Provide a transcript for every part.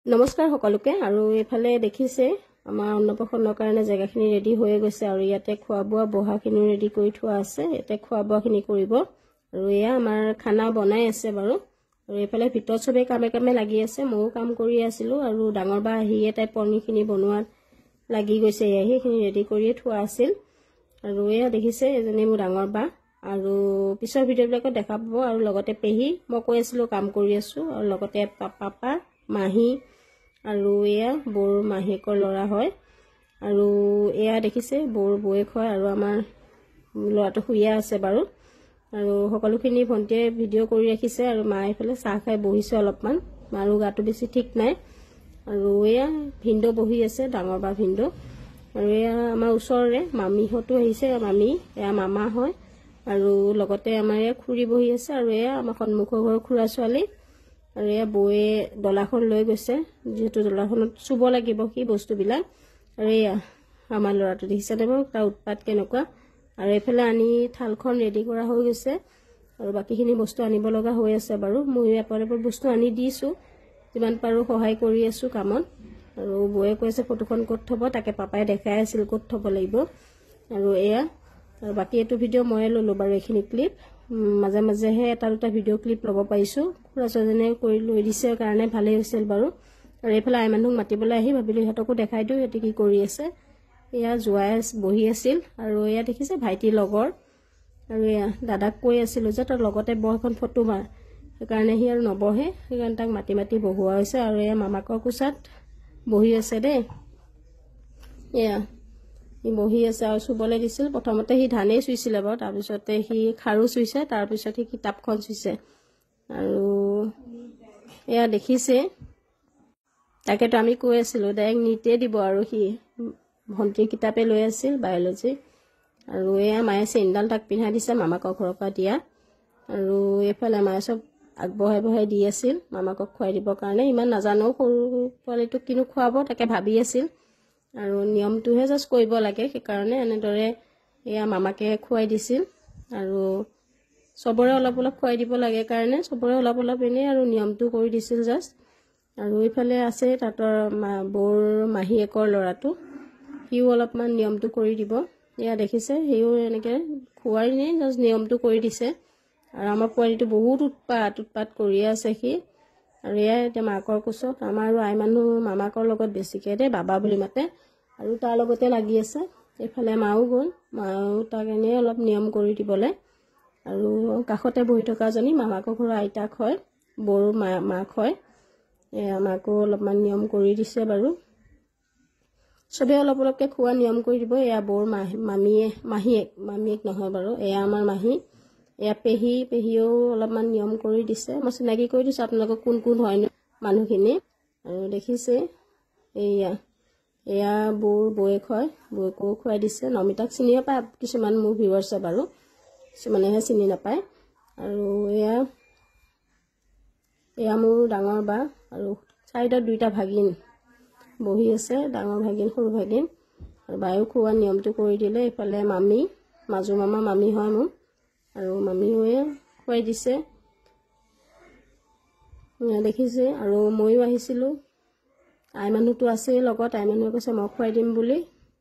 নমস্কাৰ সকলোকে। আৰু এইফালে দেখিছে, আমাৰ অন্নপ্ৰাশনৰ কাৰণে জেগাখিনি ৰেডি হৈয়ে গৈছে আৰু ইয়াতে খোৱা বোৱা বহাখিনিও ৰেডি কৰি থোৱা আছে। ইয়াতে খোৱা বোৱাখিনি কৰিব আৰু এয়া আমাৰ খানা বনাই আছে বাৰু। আৰু এইফালে ভিতৰত চবেই কামে কামে লাগি আছে, ময়ো কাম কৰি আছিলোঁ। আৰু ডাঙৰ বা আহিয়ে তাই পনীৰখিনি বনোৱাত লাগি গৈছে, এয়া সেইখিনি ৰেডি কৰিয়ে থোৱা আছিল। আৰু এয়া দেখিছে, এজনী মোৰ ডাঙৰ বা, আৰু পিছৰ ভিডিঅ'বিলাকত দেখা পাব। আৰু লগতে পেহী, মই কৈ আছিলোঁ কাম কৰি আছোঁ। আৰু লগতে পাপা, মাহী আৰু এয়া বৌৰ মাহীয়েকৰ ল'ৰা হয়। আৰু এয়া দেখিছে, বৌৰ বৌয়েক হয়। আৰু আমাৰ ল'ৰাটো শুইয়ে আছে বাৰু। আৰু সকলোখিনি ভণ্টিয়ে ভিডিঅ' কৰি ৰাখিছে। আৰু মা এইফালে চাহ খাই বহিছে অলপমান, মাৰো গাটো বেছি ঠিক নাই। আৰু এয়া ভিনদেউ বহি আছে, ডাঙৰ বা ভিনদেউ। আৰু এয়া আমাৰ ওচৰৰে মামীহঁতো আহিছে, মামী, এয়া মামা হয়। আৰু লগতে আমাৰ এয়া খুৰী বহি আছে। আৰু এয়া আমাৰ সন্মুখৰ ঘৰৰ খুৰা ছোৱালী। আৰু এয়া বৌয়ে ডলাখন লৈ গৈছে, যিহেতু ডলাখনত চুব লাগিব সি বস্তুবিলাক। আৰু এয়া আমাৰ ল'ৰাটো দেখিছেনে বাৰু, তাৰ উৎপাত কেনেকুৱা! আৰু এইফালে আনি থালখন ৰেডি কৰা হৈ গৈছে আৰু বাকীখিনি বস্তু আনিব লগা হৈ আছে বাৰু। ময়ো এপদ এপদ বস্তু আনি দিছোঁ, যিমান পাৰোঁ সহায় কৰি আছোঁ কামত। আৰু বৌয়ে কৈ আছে ফটোখন ক'ত থ'ব, তাকে পাপাই দেখাই আছিল ক'ত থ'ব লাগিব। আৰু এয়া আৰু বাকী এইটো ভিডিঅ' ময়ে ল'লোঁ বাৰু, এইখিনি ক্লিপ। মাজে মাজেহে এটা দুটা ভিডিঅ' ক্লিপ ল'ব পাৰিছোঁ, খুৰা ছোৱালীজনীয়ে কৰি লৈ দিছে কাৰণে ভালেই হৈছিল বাৰু। আৰু এইফালে আই মানুহক মাতিবলৈ আহি ভাবিলোঁ সিহঁতকো দেখাই দিওঁ সিহঁতে কি কৰি আছে। এয়া জোঁৱাই বহি আছিল। আৰু এয়া দেখিছে, ভাইটিৰ লগৰ। আৰু এয়া দাদাক কৈ আছিলোঁ যে তই লগতে বহ, এখন ফটো মাৰ, সেইকাৰণে সি আৰু নবহে, সেইকাৰণে তাক মাতি মাতি বহোৱা হৈছে। আৰু এয়া মামাকৰ কোচাত বহি আছে দেই, এয়া সি বহি আছে। আৰু চুবলৈ দিছিল, প্ৰথমতে সি ধানেই চুইছিলে বাৰু, তাৰপিছতে সি খাৰু চুইছে, তাৰপিছত সি কিতাপখন চুইছে। আৰু এয়া দেখিছে, তাকেতো আমি কৈ আছিলোঁ ডাইৰেক্ট নিটে দিব। আৰু সি ভণ্টিৰ কিতাপে লৈ আছিল বায়'লজি। আৰু এয়া মায়ে চেইনডাল তাক পিন্ধাই দিছে, মামাকৰ ঘৰৰ পৰা দিয়া। আৰু এইফালে মায়ে চব আগবঢ়াই বঢ়াই দি আছিল মামাকক খুৱাই দিবৰ কাৰণে। ইমান নাজানো, সৰু পোৱালিটোক কিনো খুৱাব তাকে ভাবি আছিল। আৰু নিয়মটোহে জাষ্ট কৰিব লাগে, সেইকাৰণে এনেদৰে এয়া মামাকে খুৱাই দিছিল। আৰু চবৰে অলপ অলপ খুৱাই দিব লাগে কাৰণে চবৰে অলপ অলপ এনেই আৰু নিয়মটো কৰি দিছিল জাষ্ট। আৰু এইফালে আছে তাঁতৰ বৌৰ মাহীয়েকৰ ল'ৰাটো, সিও অলপমান নিয়মটো কৰি দিব। এয়া দেখিছে, সিও এনেকৈ খুৱাই নি জাষ্ট নিয়মটো কৰি দিছে। আৰু আমাৰ পোৱালিটো বহুত উৎপাত উৎপাত কৰিয়ে আছে সি। আৰু এয়া এতিয়া মাকৰ কোচত, আমাৰ আৰু আই মানুহ মামাকৰ লগত বেছিকৈ দেই, বাবা বুলি মাতে, আৰু তাৰ লগতে লাগি আছে। এইফালে মাও গ'ল, মাও তাক এনেই অলপ নিয়ম কৰি দিবলৈ। আৰু কাষতে বহি থকাজনী মামাকৰ ঘৰৰ আইতাক হয়, বৌৰ মাক হয়। এয়া মাকো অলপমান নিয়ম কৰি দিছে বাৰু। চবেই অলপ অলপকৈ খোৱা নিয়ম কৰি দিব। এয়া বৌৰ মামীয়ে, মাহীয়েক, মামীয়েক নহয় বাৰু, এয়া আমাৰ মাহী। এয়া পেহী, পেহীয়েও অলপমান নিয়ম কৰি দিছে। মই চিনাকি কৰি দিছোঁ আপোনালোকক কোন কোন হয় মানুহখিনি। আৰু দেখিছে, এয়া এয়া বৌৰ বৌয়েক হয়, বৌয়েকো খুৱাই দিছে। নমিতাক চিনিয়ে পায় কিছুমান মোৰ ভিউৱাৰ্ছে বাৰু, কিছুমানেহে চিনি নাপায়। আৰু এয়া এয়া মোৰ ডাঙৰ বা, আৰু ছাইডত দুইটা ভাগিন বহি আছে, ডাঙৰ ভাগিন সৰু ভাগিন। আৰু বায়েও খোৱা নিয়মটো কৰি দিলে। এইফালে মামী, মাজু মামা মামী হয় মোৰ, আৰু মামীও খুৱাই দিছে, দেখিছে। আৰু ময়ো আহিছিলোঁ, আই মানুহটো আছেই লগত, আই মানুহে কৈছে মই খুৱাই দিম বুলি।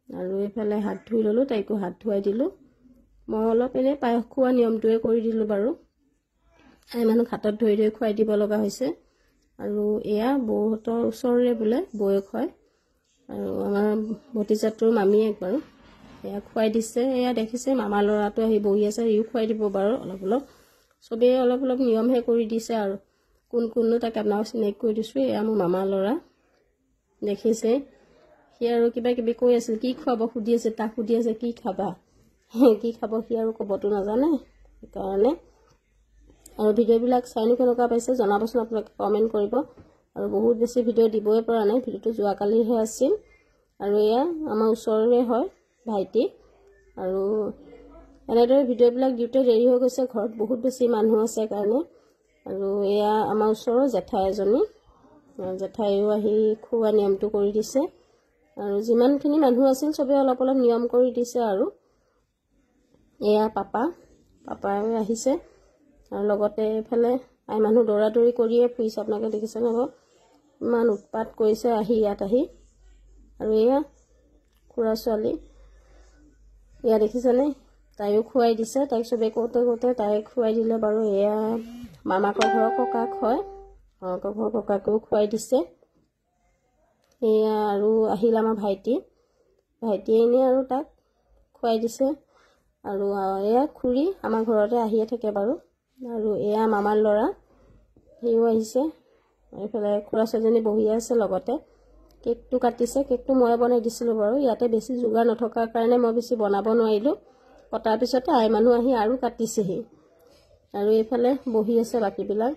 আৰু এইফালে হাত ধুই ল'লোঁ, তাইকো হাত ধুৱাই দিলোঁ। মই অলপ এনেই পায়স খোৱা নিয়মটোৱে কৰি দিলোঁ বাৰু, আই মানুহক হাতত ধৰি ধৰি খুৱাই দিব লগা হৈছে। আৰু এয়া বৌহঁতৰ ওচৰৰে বোলে বৌয়েক হয়, আৰু আমাৰ ভতিজাটোৰ মামীয়েক বাৰু, এয়া খুৱাই দিছে। এয়া দেখিছে, মামাৰ ল'ৰাটো আহি বহি আছে, সিও খুৱাই দিব বাৰু অলপ অলপ। চবেই অলপ অলপ নিয়মহে কৰি দিছে। আৰু কোন কোননো তাকে আপোনাক চিনাকি কৰি দিছোঁ। এয়া মোৰ মামাৰ ল'ৰা, দেখিছে, সি আৰু কিবা কিবি কৈ আছিল, কি খুৱাব সুধি আছে, তাক সুধি আছে কি খাবা, কি খাব সি আৰু ক'বতো নাজানে সেইকাৰণে। আৰু ভিডিঅ'বিলাক চাইনো কেনেকুৱা পাইছে জনাবচোন আপোনালোকে, কমেণ্ট কৰিব। আৰু বহুত বেছি ভিডিঅ' দিবই পৰা নাই, ভিডিঅ'টো যোৱাকালিহে আছিল। আৰু এয়া আমাৰ ওচৰৰে হয় ভাইটি। আৰু এনেদৰে ভিডিঅ'বিলাক দিওঁতে দেৰি হৈ গৈছে, ঘৰত বহুত বেছি মানুহ আছে কাৰণে। আৰু এয়া আমাৰ ওচৰৰ জেঠাই এজনী, জেঠাইও আহি খোৱা নিয়মটো কৰি দিছে। আৰু যিমানখিনি মানুহ আছিল চবেই অলপ অলপ নিয়ম কৰি দিছে। আৰু এয়া পাপা, পাপাই আহিছে। আৰু লগতে এইফালে আই মানুহ দৌৰা দৌৰি কৰিয়ে ফুৰিছে, আপোনালোকে দেখিছে নহয়। ইমান উৎপাত কৰিছে আহি ইয়াত আহি। আৰু এয়া খুৰা ছোৱালী, এয়া দেখিছেনে, তাইও খুৱাই দিছে। তাইক চবেই কওঁতে কওঁতে তাই খুৱাই দিলে বাৰু। এয়া মামাকৰ ঘৰৰ ককাক হয়, মামাকৰ ঘৰৰ ককাকেও খুৱাই দিছে। এয়া আৰু আহিল আমাৰ ভাইটি, ভাইটিয়ে এনেই আৰু তাক খুৱাই দিছে। আৰু এয়া খুৰী আমাৰ ঘৰতে আহিয়ে থাকে বাৰু। আৰু এয়া মামাৰ ল'ৰা, সিও আহিছে। এইফালে খুৰা ছোৱালীজনী বহি আছে লগতে। কেকটো কাটিছে, কেকটো ময়ে বনাই দিছিলোঁ বাৰু। ইয়াতে বেছি যোগাৰ নথকাৰ কাৰণে মই বেছি বনাব নোৱাৰিলোঁ। কটাৰ পিছতে আই মানুহ আহি আৰু কাটিছেহি। আৰু এইফালে বহি আছে বাকীবিলাক।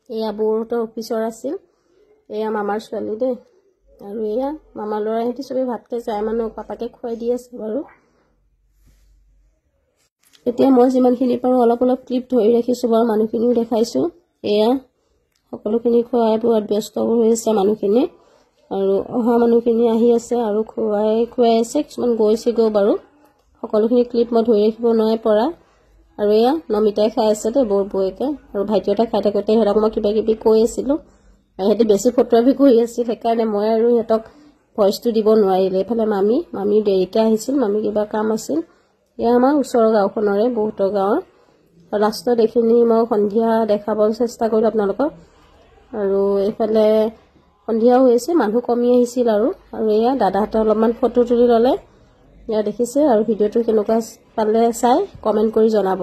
এয়া বৌহঁতৰ অফিচৰ আছিল। এয়া মামাৰ ছোৱালী দেই। আৰু এয়া মামাৰ ল'ৰা, সিহঁতি চবেই ভাত খাইছে। আই মানুহক পাপাকে খুৱাই দি আছে বাৰু। এতিয়া মই যিমানখিনি পাৰোঁ অলপ অলপ ক্লিপ ধৰি ৰাখিছোঁ বাৰু, মানুহখিনিও দেখাইছোঁ। এয়া সকলোখিনি খুৱাই বোৱাত ব্যস্ত হৈ আছে মানুহখিনি। আৰু অহা মানুহখিনি আহি আছে আৰু খুৱাই খুৱাই আছে, কিছুমান গৈছেগৈও বাৰু। সকলোখিনি ক্লিপ মই ধৰি ৰাখিব নোৱাৰি পৰা। আৰু এয়া নমিতাই খাই আছে দেই, বৰ বৌৱেকে আৰু ভাইটিহঁতে খাই থাকোঁতে সিহঁতক মই কিবা কিবি কৈ আছিলোঁ। আৰু সিহঁতি বেছি ফটোগ্ৰাফি কৰি আছিল, সেইকাৰণে মই আৰু সিহঁতক ভইচটো দিব নোৱাৰিলোঁ। এইফালে মামী, মামীও দেৰিকৈ আহিছিল, মামী কিবা কাম আছিল। এয়া আমাৰ ওচৰৰ গাঁওখনৰে, বহুতৰ গাঁৱৰ। লাষ্টত এইখিনি মই সন্ধিয়া দেখাব চেষ্টা কৰিলোঁ আপোনালোকক। আৰু এইফালে সন্ধিয়াও হৈ আছে, মানুহ কমি আহিছিল। আৰু আৰু এয়া দাদাহঁতে অলপমান ফটো তুলি ল'লে, এয়া দেখিছে। আৰু ভিডিঅ'টো কেনেকুৱা পালে চাই কমেণ্ট কৰি জনাব।